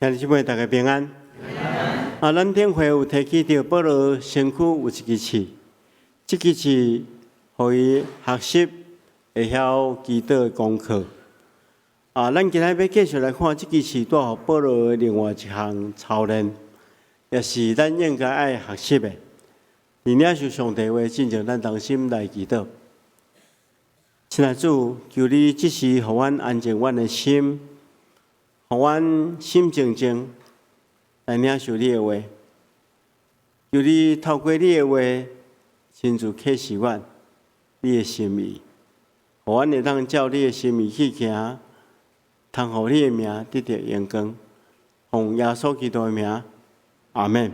兄弟姊妹，大家平安。啊，咱頂回有提起著保羅身軀有一支刺，這支刺予伊學習會曉祈禱的功課。啊，咱今仔欲繼續來看這支刺帶予保羅的另外一項操練，也是咱應該愛學習的。佇領受上帝話進前，咱同心來祈禱。親愛主，求你這時予阮安靜阮的心，予阮心靜靜來領受你的話。求你透過你的話，親自啟示阮你的心意，予阮會當照你的心意去行，通予你的名得著榮光。奉耶穌基督的名，阿門。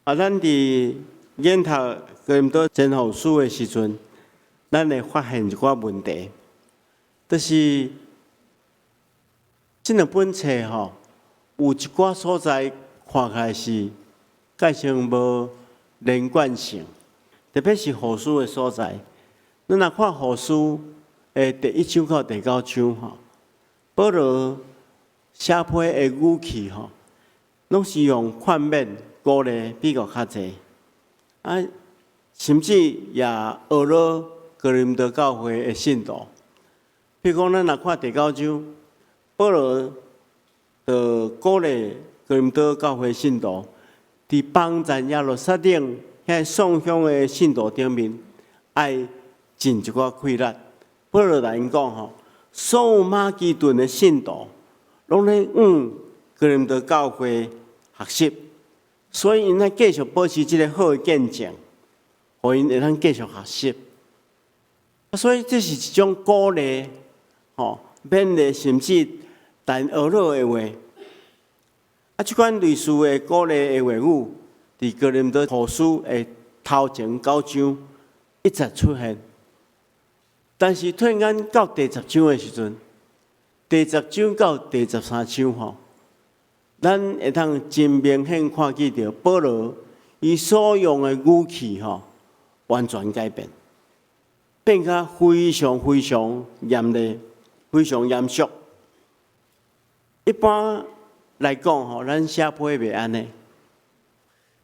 啊，咱佇研讀哥林多前後書的時陣，咱會發現一寡問題，就是這兩本冊吼，有一寡所在看起來是蓋成無連貫性，特別是後書的所在。咱若看後書的第一章到第九章吼，保羅寫批的語氣吼，攏是用勸勉、鼓勵比較較濟，啊，甚至也呵咾哥林多教會的信徒。比如講，咱若看第九章，保羅就鼓勵哥林多教會信徒，佇幫贊耶路撒冷遐送香的信徒頂面，愛盡一寡氣力。保羅來𪜶講吼，所有馬其頓的信徒，攏咧向哥林多教會學習，所以𪜶愛繼續保持這个好的見證，予𪜶會當繼續學習。所以這是一種鼓勵，吼，勉勵，甚至但呵咾的話。啊，這款類似的鼓勵的話語，佇哥林多後書的頭前九章一再出現。但是突然間到第十章的時陣，第十章到第十三章吼，咱會當真明顯看見著保羅伊所用的語氣吼，完全改變，變甲非常非常嚴厲，非常嚴肅。一般來講吼，咱寫批袂按呢。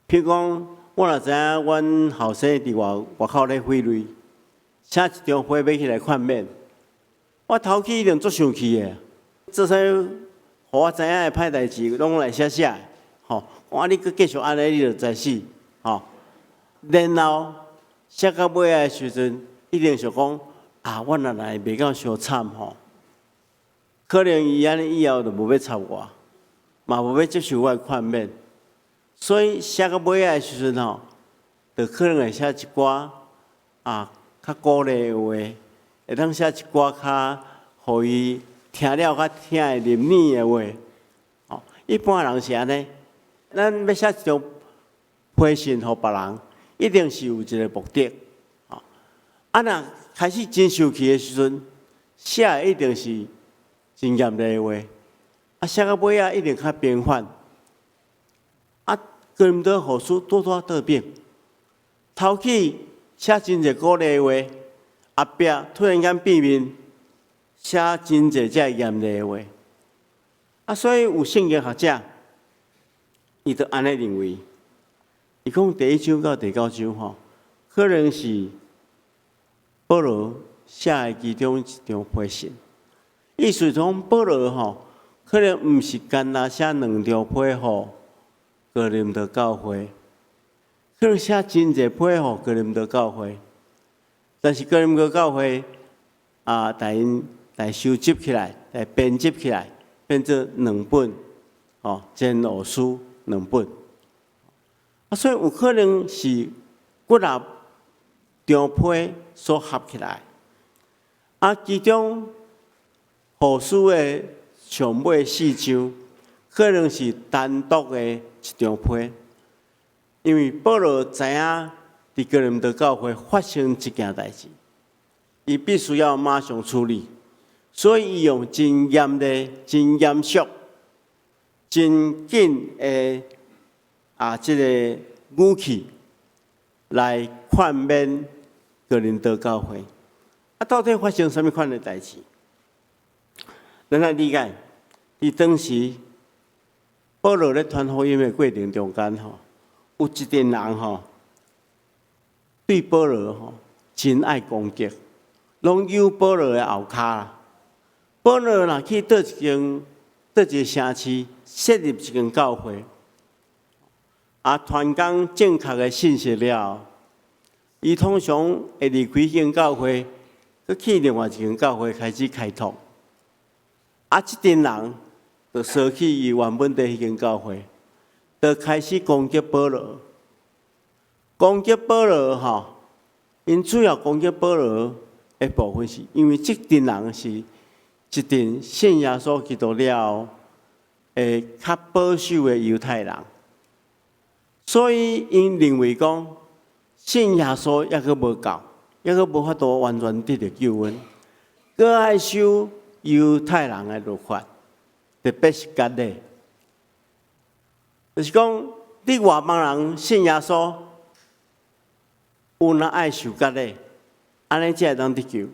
譬如講，我若知影阮後生佇外口咧揮淚，寫一張批欲去來勸勉，我頭起一定足生氣的。做啥予我知影的歹代誌，攏來寫寫，吼！我你閣繼續按呢，你就知死，吼！然後寫到尾仔的時陣，一定想講啊，我若來袂夠傷慘吼，可能伊按呢以後就無欲插我，嘛無欲接受我的勸勉，所以寫到尾仔的時陣吼，就可能會寫一寡啊較鼓勵的話，會當寫一寡較予伊聽了較聽會入耳的話。吼，一般人是按呢，咱欲寫一張批信予別人，一定是有一个目的。吼，啊，若開始真生氣的時陣，寫的一定是真嚴厲的話，啊，寫到尾仔一定較平緩。啊，哥林多後書拄拄倒轉，頭起寫真濟鼓勵的話，後壁突然間變面，寫真濟這嚴厲的話。啊，所以有聖經學者，伊就按呢認為，伊講第一章到第九章吼，可能是保羅寫的其中一張批信。意思講保羅吼，可能毋是干焦寫兩張批予哥林多教會，可能寫真濟批予哥林多教會，但是哥林多教會啊，共𪜶來收集起來，來編輯起來，變做兩本，吼，前後書兩本。啊，所以有可能是幾若張批所合起來，啊，其中後書的上尾四章，可能是單獨的一張批，因為保羅知影佇哥林多教會發生這件代誌，伊必須要馬上處理，所以伊用真嚴厲、真嚴肅、真緊的啊，這個語氣來勸勉哥林多教會。啊，到底發生啥物款的代誌？咱來理解，佇當時保羅咧傳福音的過程中間吼，有一陣人吼，對保羅吼真愛攻擊，攏揪保羅的後跤啦。保羅若去佗一間、佗一個城市設立一間教會，啊，傳講正確的信息了後，伊通常會離開彼間教會，閣去另外一間教會開始開拓。啊，這陣人就趖去伊原本佇彼間教會，就開始攻擊保羅。攻擊保羅吼，𪜶主要攻擊保羅的部分是因為這陣人是一陣信耶穌基督了後，會較保守的猶太人，所以𪜶認為講信耶穌猶閣無夠，猶閣無法度完全得著救恩，閣愛守猶太人的律法，特別是割禮，就是講你外邦人信耶穌，有若愛受割禮，按呢才會當得救。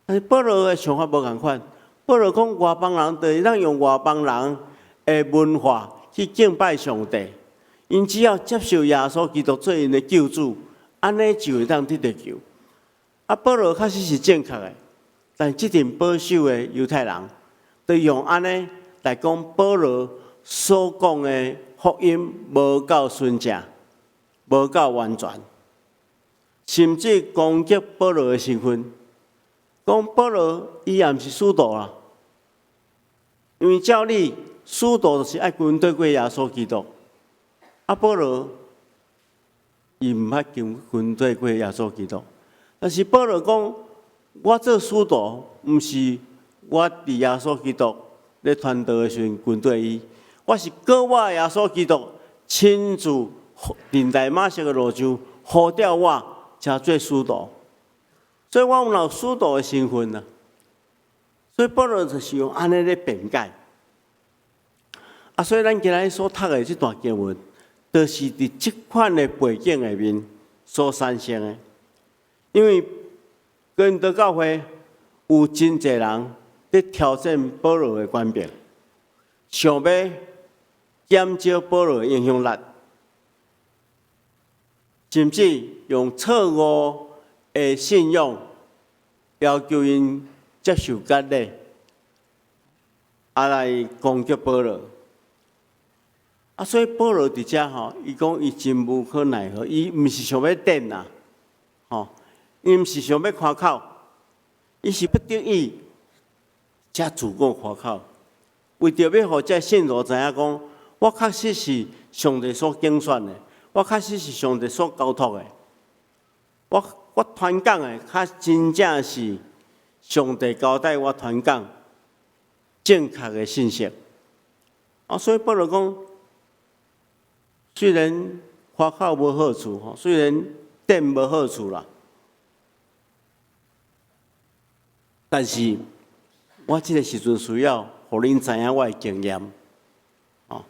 但是保羅的想法無仝款，保羅講外邦人就會當用外邦人的文化去敬拜上帝，𪜶只要接受耶穌基督做𪜶的救主，按呢就會當得著救。啊，保羅確實是正確的，但這陣保守的猶太人，就用按呢來講保羅所講的福音無夠純正，無夠完全，甚至攻擊保羅的身份，講保羅伊也毋是使徒啦，因為照理使徒就是愛跟綴過耶穌基督，啊保羅伊毋捌跟跟綴過耶穌基督，但是保羅講我做使徒，毋是我佇耶穌基督咧傳道的時陣跟綴伊，我是閣我耶穌基督親自佇大馬色的路上呼召我，才做使徒，所以我有有使徒的身份啊。所以保羅就是用按呢咧辯解。啊，所以咱今日所讀的這段經文，就是佇這款的背景下面所產生的。因為哥林多教會有真濟人佇挑戰保羅的權柄，想欲減少保羅的影響力，甚至用錯誤的信仰要求𪜶接受割禮，啊來攻擊保羅。啊，所以保羅佇遮吼，伊講伊真無可奈何，伊毋是想欲戰啦，吼，伊毋是想欲誇口，伊是不得已才自我誇口，為著欲予這信徒知影講，我確實是上帝所揀選的，我確實是上帝所交託的，我傳講的，較真正是上帝交代我傳講正確的信息。啊，所以保羅講，雖然誇口無好處，吼，雖然戰無好處啦，但是我這個時陣需要予恁知影我的經驗。哦，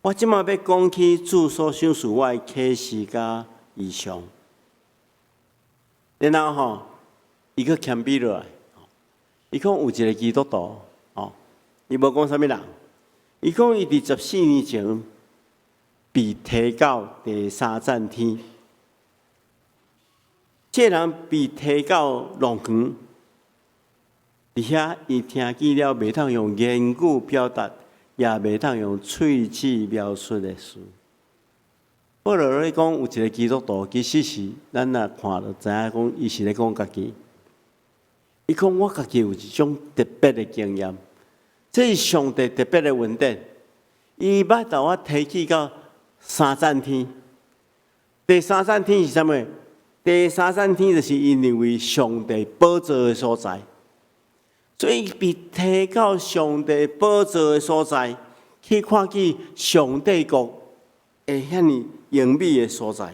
我這馬欲講起主所賞賜我的啟示佮異象，然後吼，伊閣謙卑落來，伊講有一個基督徒，哦，伊無講啥物人，伊講伊佇14年前被提到第三層天，這個人被提到樂園，佇遐伊聽見了袂當用言語表達，也袂當用喙齒描述的事。保羅咧講有一個基督徒，其實是咱若看就知影講，伊是咧講家己。伊講我家己有一種特別的經驗，這是上帝特別的恩典。伊捌予我提起到三層天。第三層天是啥物？第三層天就是𪜶認為上帝寶座的所在，所以被提到上帝寶座的所在，去看見上帝國的遐爾榮美的所在。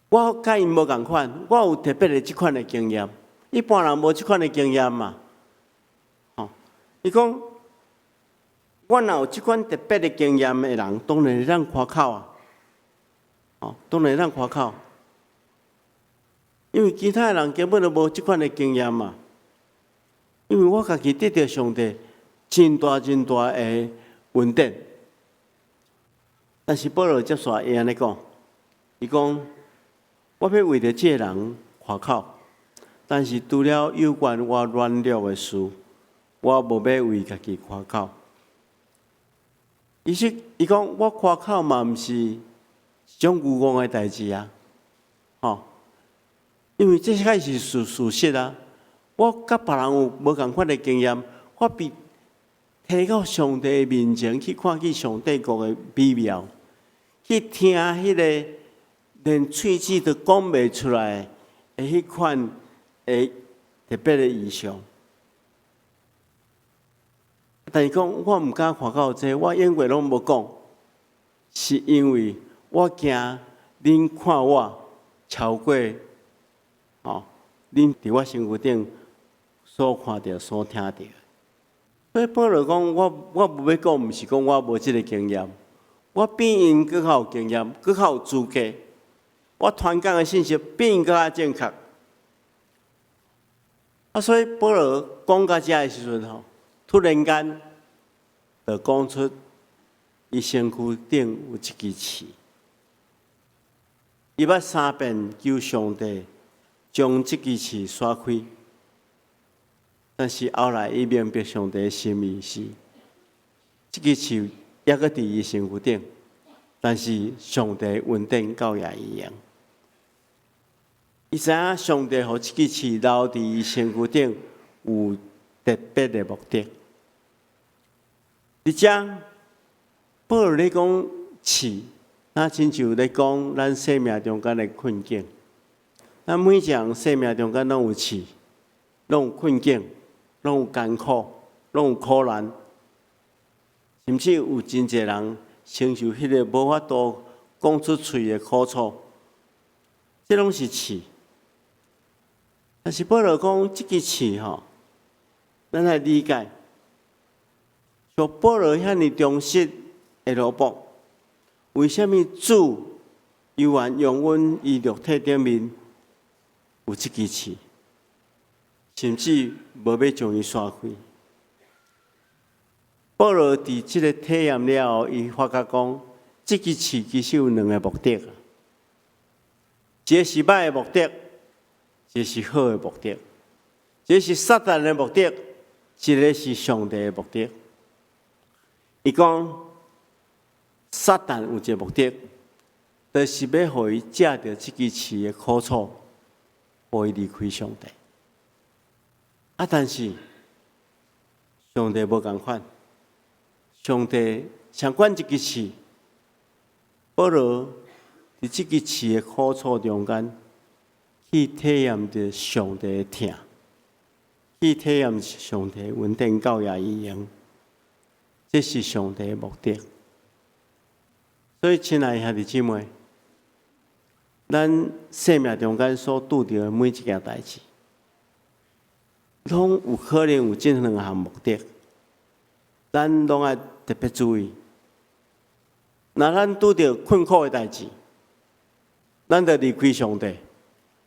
我佮𪜶無仝款，我有特別的這款的經驗，一般人無這款的經驗嘛。吼，伊講，我若有這款特別的經驗的人，當然會當誇口啊。哦，當然會當誇口，因為其他的人根本就無這款的經驗嘛。因為我家己得著上帝真大真大的恩典。但是保羅接續伊按呢講，伊講我欲為著這个人誇口，但是除了有關我軟弱的事，我無欲為家己誇口。其實伊講我誇口嘛，毋是一種愚戇的代誌啊，吼！因為這確是事實啊。我佮別人有無仝款的經驗，我被提到上帝面前去看見上帝國的美妙，去聽彼个連喙齒都講袂出來的彼款的特別的異象。但是講我毋敢誇口這個，我永遠攏無講，是因為我驚恁看我超過，吼，恁佇我身軀頂所看著、所聽著。所以保羅講，我無欲講，毋是講我無這个經驗，我比𪜶閣較有經驗，閣較有資格。我傳講的信息比𪜶閣較正確。啊，所以保羅講到遮的時陣吼，突然間就講出伊身軀頂有一支刺，伊捌三遍求上帝將這支刺徙開，但是後來伊明白上帝的心意是，這支刺猶閣佇伊身軀頂，但是上帝恩典夠也伊用。伊知影上帝予這支刺留佇伊身軀頂有特別的目的。佇遮，保羅咧講刺，若親像咧講咱生命中間的困境。咱每一個人生命中間攏有刺，攏有困境，攏有艱苦，攏有苦難，甚至有真濟人承受彼个無法度講出喙的苦楚，這攏是刺。但是保羅講，這支刺吼，咱來理解。像保羅遐爾忠實的奴僕，為啥物主猶原容忍伊肉體頂面有這支刺，甚至無欲將伊徙開？保羅佇這个體驗了後，伊發覺講，這支刺其實有兩个目的，一个是歹的目的，一个是好的目的；一个是撒旦的目的，一个是上帝的目的。伊講，撒旦有一个目的，就是欲予伊藉著這支刺的苦楚，予伊離開上帝。啊，但是上帝無仝款，上帝相款一支刺，保羅佇這支刺的苦楚中間，去體驗著上帝的疼，去體驗上帝恩典夠也伊用。這是上帝的目的。所以，親愛的兄弟姊妹，咱生命中間所拄著的每一件代誌，攏有可能有這兩項目的，咱攏愛特別注意。若咱拄著困苦的代誌，咱就離開上帝，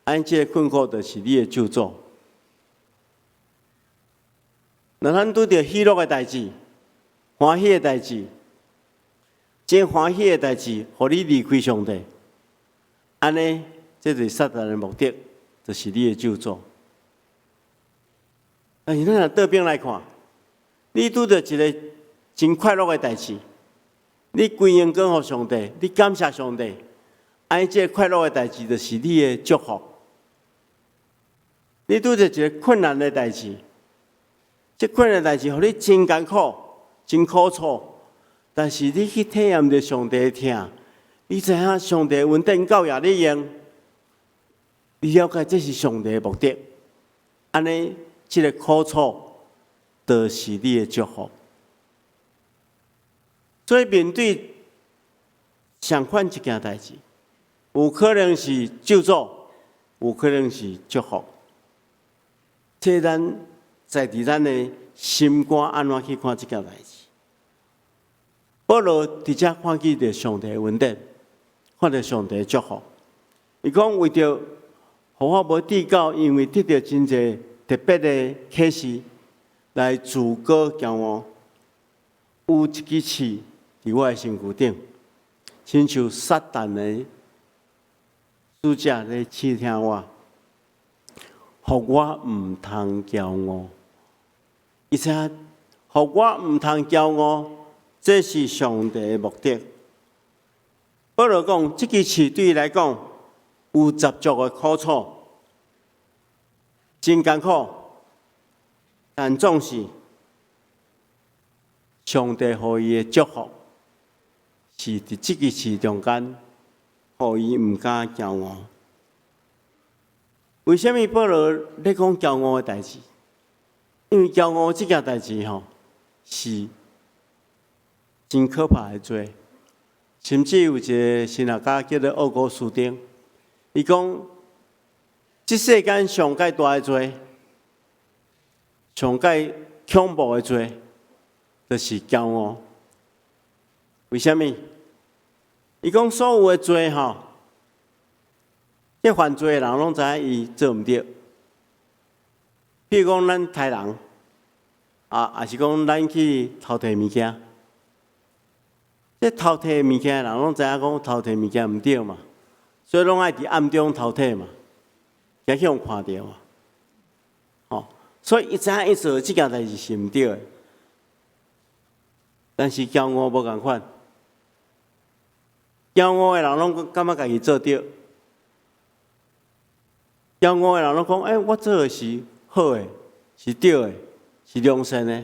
按呢這个困苦就是你的咒詛。若咱拄著喜樂的代誌，歡喜的代誌，這歡喜的代誌，予你離開上帝，按呢，這就是撒旦的目的，就是你的咒詛。但是咱若倒轉來看，你拄著一个真快樂的代誌，你歸榮光予上帝，你感謝上帝，按呢這个快樂的代誌就是你的祝福。你拄著一个困難的代誌，這困難代誌予你真艱苦、真苦楚，但是你去體驗著上帝的疼，你知影上帝恩典夠也你用，你了解這是上帝的目的，按呢，這个苦楚就是你的祝福。所以面對相款一件代誌，有可能是咒詛，有可能是祝福。這咱在佇咱的心肝按怎去看這件代誌？保羅佇遮看見著上帝的恩典，看著上帝的祝福。伊講為著予我無至到，因為得著真濟特別的啟示來自高驕傲。有一支刺佇我的身軀頂，親像撒旦的使者咧試探我，予我毋通驕傲。伊知影，予我毋通驕傲，這是上帝的目的。保羅講，這支刺對伊來講有十足的苦楚，真艱苦，但總是上帝予伊的祝福，是佇這支刺中間，予伊毋敢驕傲。為啥物保羅咧講驕傲的代誌？因為驕傲這件代誌吼，是真可怕的罪。甚至有一個神學家叫做奧古斯丁，伊講：這世間上蓋大的罪，上蓋恐怖的罪，就是驕傲。為啥物？伊講所有的罪吼，這犯罪的人攏知影伊做毋對。譬如講，咱刣人，啊，抑是講咱去偷提物件，這偷提物件的人攏知影講偷提物件毋對嘛，所以攏愛佇暗中偷提嘛，驚去予看著嘛，吼，所以伊知影伊做這件代誌是毋對的，但是驕傲無仝款，驕傲的人攏感覺家己做對，驕傲的人攏講，欸，我做的是好的，是對的，是良善的，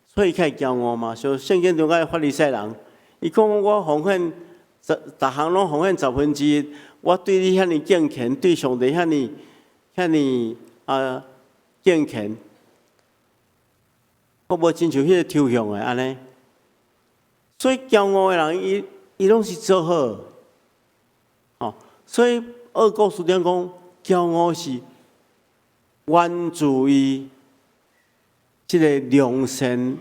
所以較會驕傲嘛。像聖經中間法利賽人，伊講我奉獻十，逐項攏奉獻十分之一，我對你遐爾敬虔，對上帝遐爾遐爾啊敬虔，我無親像彼個抽象的按呢。所以驕傲的人，伊攏是做好，吼。所以奧古斯丁講，驕傲是源自於這個良善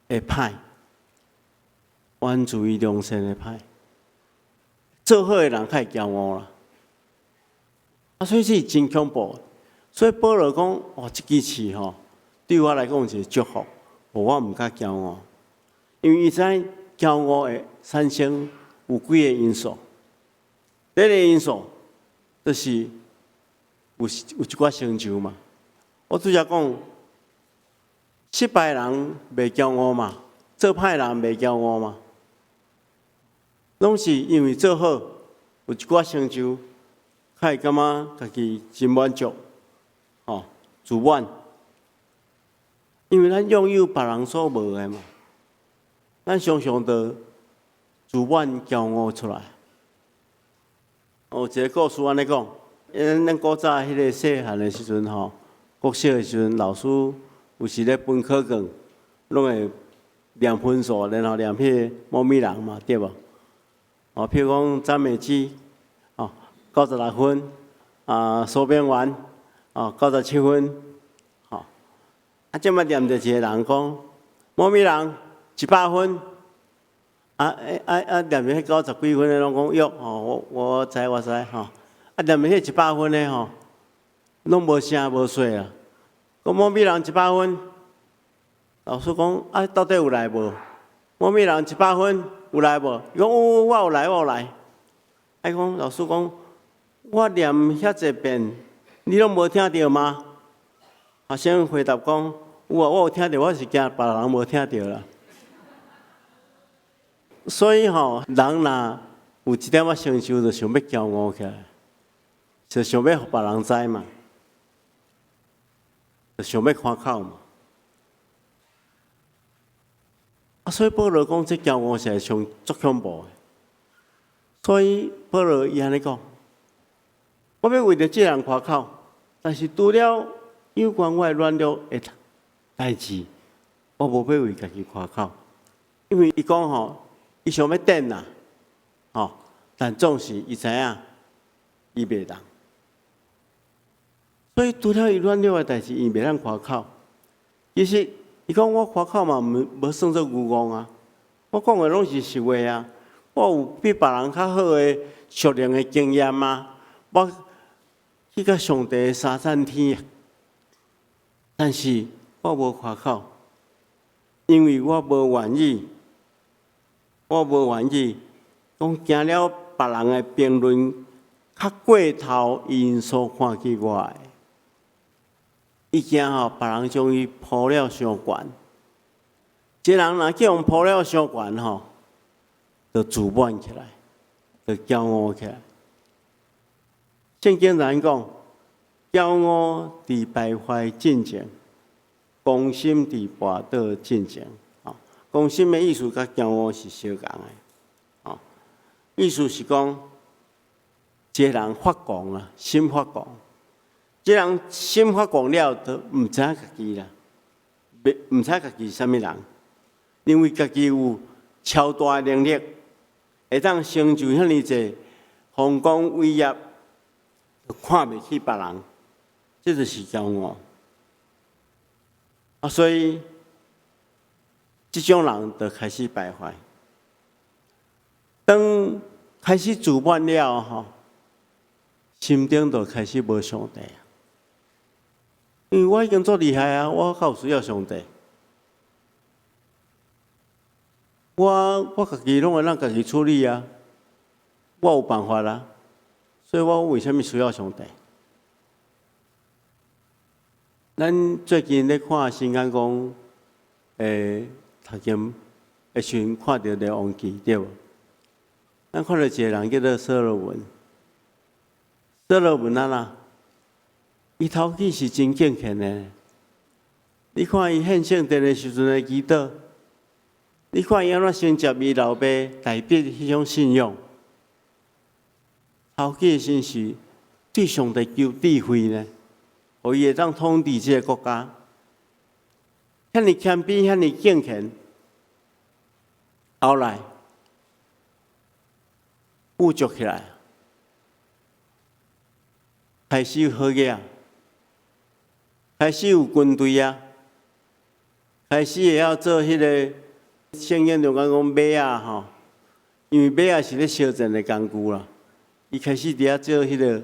的歹，源自於良善的歹。做好的人較會驕傲啦，啊，所以這是真恐怖。所以保羅講，哦，這支刺吼，對我來講是一個祝福，予我毋敢驕傲，因為伊知驕傲會產生有幾個因素。第一個因素就是有一寡成就嘛。我拄才講，失敗人袂驕傲嘛，做歹人袂驕傲嘛，攏是因為做好有一寡成就，較會感覺家己真滿足，吼，自滿。因為咱擁有別人所無的嘛，咱常常就自滿驕傲出來。有一個故事按呢講，咱古早彼個細漢的時陣吼，國小的時陣，老師有時咧分考卷，攏會念分數，然後念彼個某物人嘛，對無？哦，譬如講張美芝，哦，96分，啊，蘇炳元，哦，97分，吼，啊，這擺念著一個人講，某物人100分，啊啊啊！念著彼九十幾分的攏講喲，吼，我知我知吼，啊，念著彼一百分的吼，攏無聲無息啊。講某物人一百分，老師講啊，到底有來無？某物人一百分有來無？伊講有，我有來，我有來。啊，伊講老師講，我念遐濟遍，你攏無聽著嗎？學生回答講有啊，我有聽著，我是驚別人無聽著啦。所以吼，人若有一點仔成就，就想欲驕傲起來，就想欲予別人知嘛，就想欲誇口嘛。啊，所以保羅講，這驕傲是上足恐怖的。所以保羅伊按呢講，我欲為著這人誇口，但是除了有關我的軟弱的代誌，我無欲為家己誇口，因為伊講吼，伊想欲展啦，吼，但總是伊知影伊袂當，所以除了伊軟弱的代誌，伊袂當誇口。其實伊講我誇口嘛，無算做虛妄啊，我講的攏是實話啊，我有比別人較好的屬靈的經驗啊，我去甲上帝三層天，但是我無誇口，因為我無願意，我無願意講驚了別人的評論較過頭，𪜶所看見我的。伊驚吼別人將伊捧了傷懸。這人若叫人捧了傷懸吼，就自滿起來，就驕傲起來。聖經怎講？驕傲佇敗壞進前，狂心佇跋倒進前。吼，狂心的意思佮驕傲是相仝的。吼，意思是講，這個人發狂啊，心發狂。這人心發狂了，就毋知影家己啦，毋知家己是啥物人，因為家己有超大的能力，會當成就遐爾濟豐功偉業，看袂起別人，這就是驕傲。啊，所以這種人就開始敗壞。當開始自滿了吼，心中就開始無上帝。因為我已經足厲害啊，我較有需要上帝。我家己攏會當家己處理啊，我有辦法啦，所以我為啥物需要上帝？咱最近咧看新眼光，讀經的時陣看著列王記對無？咱看著一個人叫做所羅門，所羅門按怎？伊頭起是真敬虔的，你看伊獻聖殿的時陣的祈禱，你看伊按怎承接伊老爸大衛彼種信仰，頭起的時是對上帝求智慧呢，予伊會當統治這個國家，遐爾謙卑，遐爾敬虔，後來富足起來，開始好額，開始有軍隊啊，開始會曉做彼個聖經中間講馬仔吼，因為馬仔是咧相戰的工具啦，伊開始佇遐做彼個，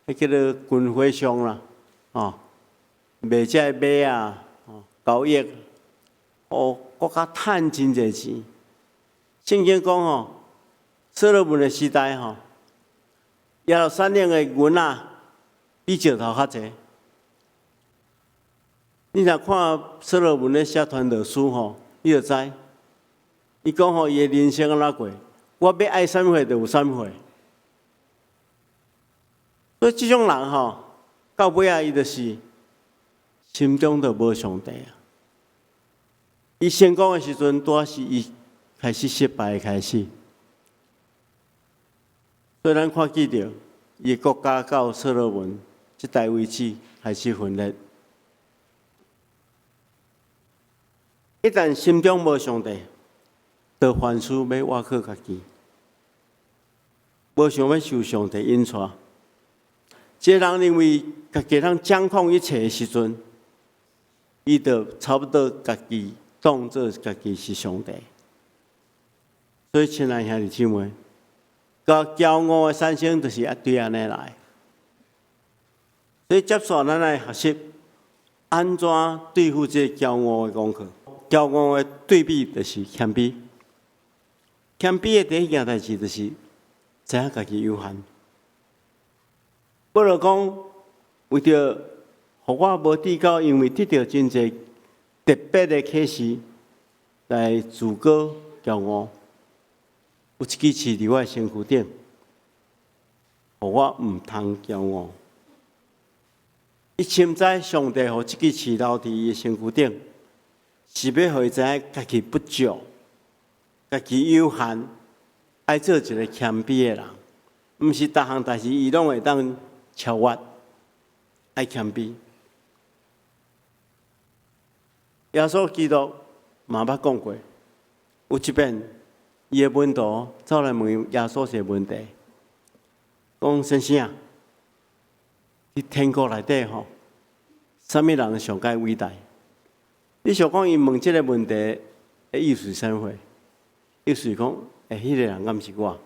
彼叫做軍火商啦，吼，賣這个馬仔，吼，交易，哦，國家趁真濟錢。聖經講吼，所羅門的時代吼，耶路撒冷的銀仔比石頭較濟。你若看所羅門咧寫傳道書吼，你就知，伊講吼伊的人生按怎過，我欲愛啥物貨就有啥物貨。所以這種人吼，到尾仔伊就是心中就無上帝啊。伊成功的時陣，拄仔是伊開始失敗的開始。所以咱看見著，伊的國家到所羅門這代為止開始分裂。一旦心中無上帝，就凡事欲倚靠家己，無想欲受上帝引帶。這個人認為家己通掌控一切的時陣，伊就差不多家己當做家己是上帝。所以，親愛兄弟姊妹，個驕傲的產生就是啊對按呢來。所以接續咱來學習按怎對付這個驕傲的功課。驕傲的對比就是謙卑。謙卑的第一件代誌就是知影家己有限。保羅講，為著予我無至到，因為得著真濟特別的啟示來自高驕傲，有一支刺佇我的身軀頂，予我毋通驕傲。伊深知上帝予這支刺留佇伊的身軀頂，是欲予伊知影家己不足，家己有限，愛做一個謙卑的人，毋是逐項代誌伊攏會當超越，愛謙卑。耶穌基督嘛捌講過，有一遍伊的門徒走來問耶穌一個問題，講先生啊，佇天國內底吼，啥物人上蓋偉大？你想講伊問這個問題的意思是啥物貨？意思是講，欸，彼個人敢是我？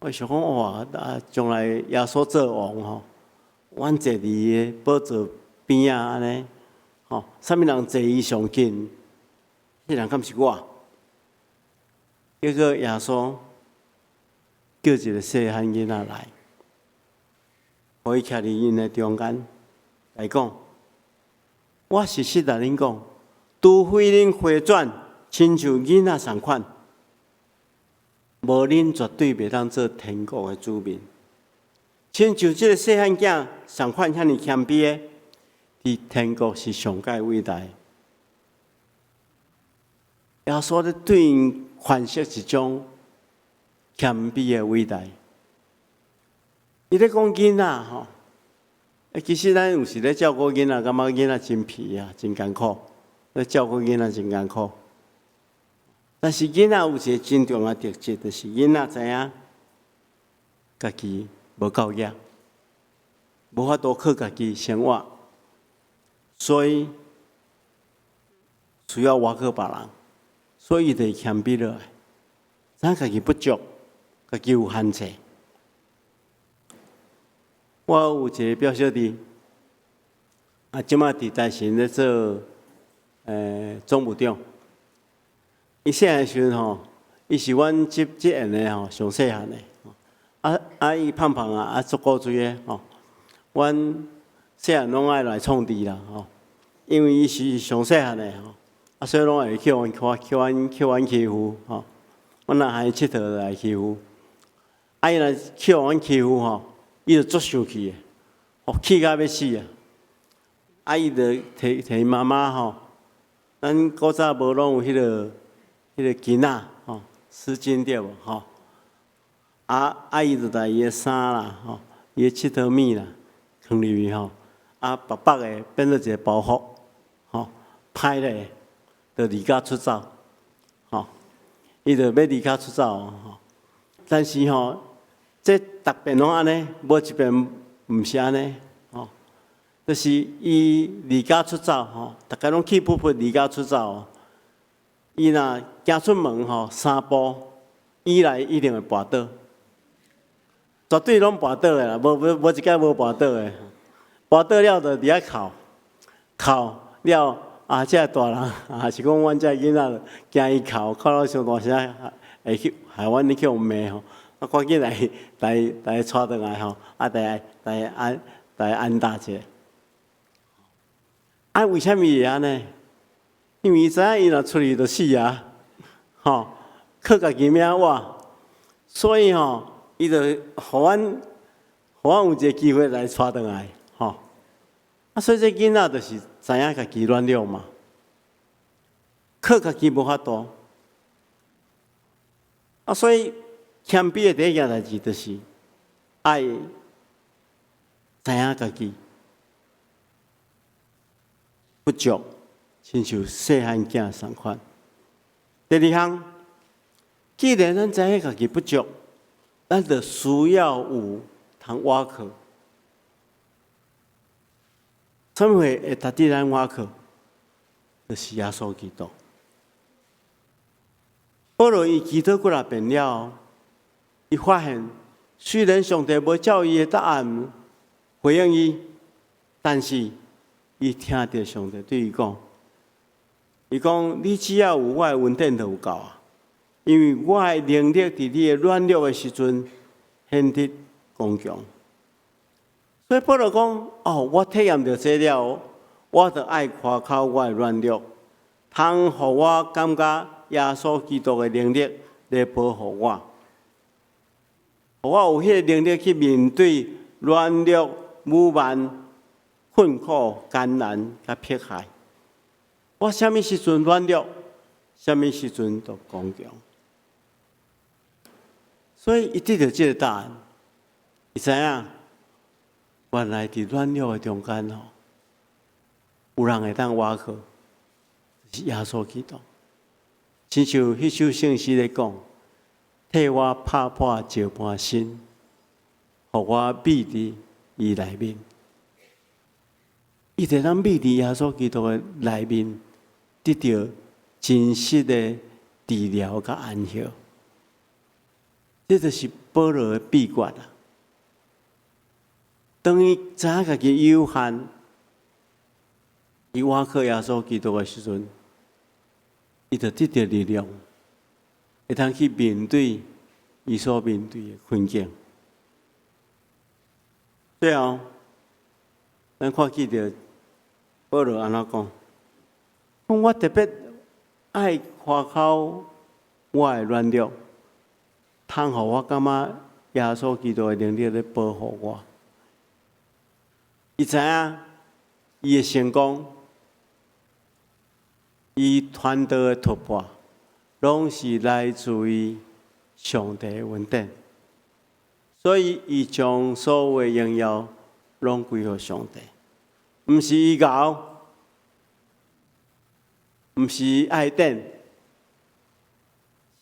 我想講哇，啊，將來耶穌做王吼，阮坐佇伊的寶座邊仔按呢，吼，啥物人坐伊上近，彼人敢是我？結果耶穌叫一个細漢囡仔來，予伊徛佇𪜶的中間，來講：我實實共恁講，除非恁回轉，親像囡仔仝款，無恁絕對袂當做天國的子民。親像這个細漢囝仝款遐爾謙卑的，佇天國是上蓋偉大。耶穌咧對𪜶詮釋一種謙卑的偉大。伊咧講囡仔吼，其實咱有時咧照顧囡仔，感覺囡仔真皮啊，真艱苦。咧照顧囡仔真艱苦。但是囡仔有一个真重要特質，就是囡仔知影家己無夠額，無法度靠家己生活，所以需要倚靠別人，所以伊就會謙卑落來，知影家己不足，家己有限制。我有一个表小弟，啊，這馬佇台神咧做總務長。伊細漢時陣吼，伊是阮這這緣的吼上細漢的，啊啊伊胖胖啊，啊足古錐的吼。阮細漢攏愛來創治啦吼，因為伊是上細漢的吼，啊所以攏會去予阮去予阮欺負吼。阮若予伊𨑨迌就來欺負，啊伊若去予阮欺負吼，伊就足生氣的，哦氣甲欲死啊！啊伊就提提伊媽媽吼，咱古早無攏有彼個巾仔吼，絲巾對無吼？啊啊伊就共伊的衫啦吼，伊的𨑨迌物啦，囥入去吼，啊白白的變做一个包袱，吼，歹咧，就離家出走，吼，伊就欲離家出走吼。但是吼，這逐遍攏按呢，無一遍毋是按呢，吼，就是伊離家出走吼，逐家攏氣噗噗離家出走。伊若行出門吼，三步以內一定會跋倒，絕對攏跋倒的啦，無無無一擺無跋倒的。跋倒了就佇遐哭，哭了啊！這个大人啊，是講阮這个囡仔驚伊哭，哭到傷大聲，會去害阮去予罵吼。啊，趕緊來來來帶轉來吼，啊，來來安來安搭一下。啊，為啥物會按呢？因為伊知影伊若出去就死啊，吼，靠家己命活，所以吼，伊就予阮，予阮有一个機會來帶轉來，吼。啊，所以這囡仔就是知影家己軟弱嘛，靠家己無法度。啊，所以謙卑的第一件代誌就是愛知影家己不足，親像細漢囝仝款。第二項，既然咱知影家己不足，咱就需要有通倚靠。啥物會值得咱倚靠？就是耶穌基督。保羅伊祈禱幾若遍了，伊發現雖然上帝無照伊的答案回應伊，但是伊聽著上帝對伊講。伊講：你只要有我的恩典就有夠啊！因為我的能力佇你的軟弱的時陣顯得剛強。所以保羅講：哦，我體驗著這了，我就愛誇口我的軟弱，通予我感覺耶穌基督的能力來保護我，予我有彼个能力去面對軟弱、侮慢、困苦、艱難佮迫害。我啥物時陣軟弱，啥物時陣就剛強。所以伊得著這个答案，伊知影原來佇軟弱的中間吼，有人會當倚靠，就是耶穌基督。親像彼首聖詩咧講，替我拍破石盤心，予我覕佇伊內面。伊就當覕佇耶穌基督的內面，得著真實的治療佮安息。這就是保羅的秘訣啊！當伊知影家己有限，伊倚靠耶穌基督的時陣，伊就得著力量，會當去面對伊所面對的困境。最後，咱看見著保羅按怎講？講我特別愛誇口我的軟弱，通予我感覺耶穌基督的能力咧保護我。伊知影伊的成功，伊傳道的突破，攏是來自於上帝的恩典，所以伊將所有的榮耀攏歸予上帝，毋是伊𠢕，毋是愛典，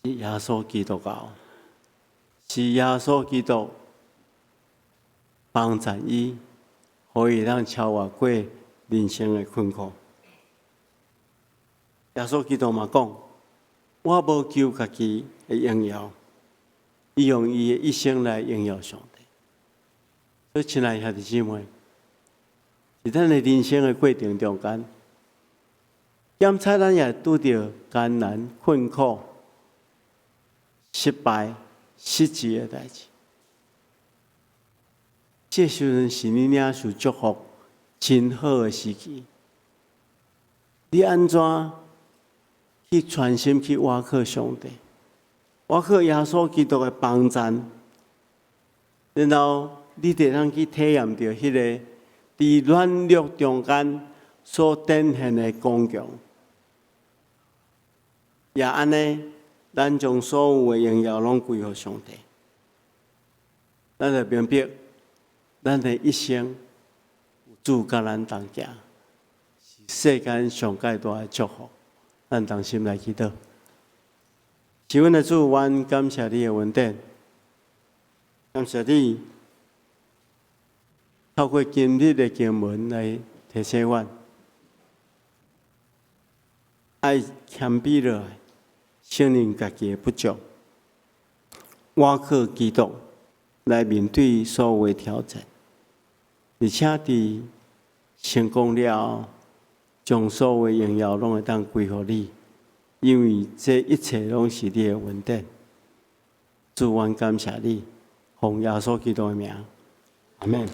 是耶穌基督𠢕，是耶穌基督幫助伊，予伊會當超越過人生的困苦。耶穌基督嘛講：我無求家己的榮耀，伊用伊的一生來榮耀上帝。所以，親愛兄弟姊妹，佇咱的人生的過程中間，檢測咱也拄著艱難、困苦、失敗、失志的代誌。這時陣是你領受祝福真好的時機。你按怎去專心去倚靠上帝，倚靠耶穌基督的幫贊，然後你就會當去體驗著彼个佇軟弱中間所展現的剛強。也按呢，咱將所有的榮耀攏歸予上帝。咱就明白，咱的一生有主佮咱同行，是世間上蓋大的祝福。咱同心來祈禱。是阮的主，阮感謝你的恩典，感謝你透過今日的經文來提醒阮，愛謙卑落來，承認家己的不足，倚靠基督來面對所有的挑戰，而且佇成功了後，將所有的榮耀攏會當歸予你，因為這一切攏是你的恩典。主，阮感謝你，奉耶穌基督的名，阿們。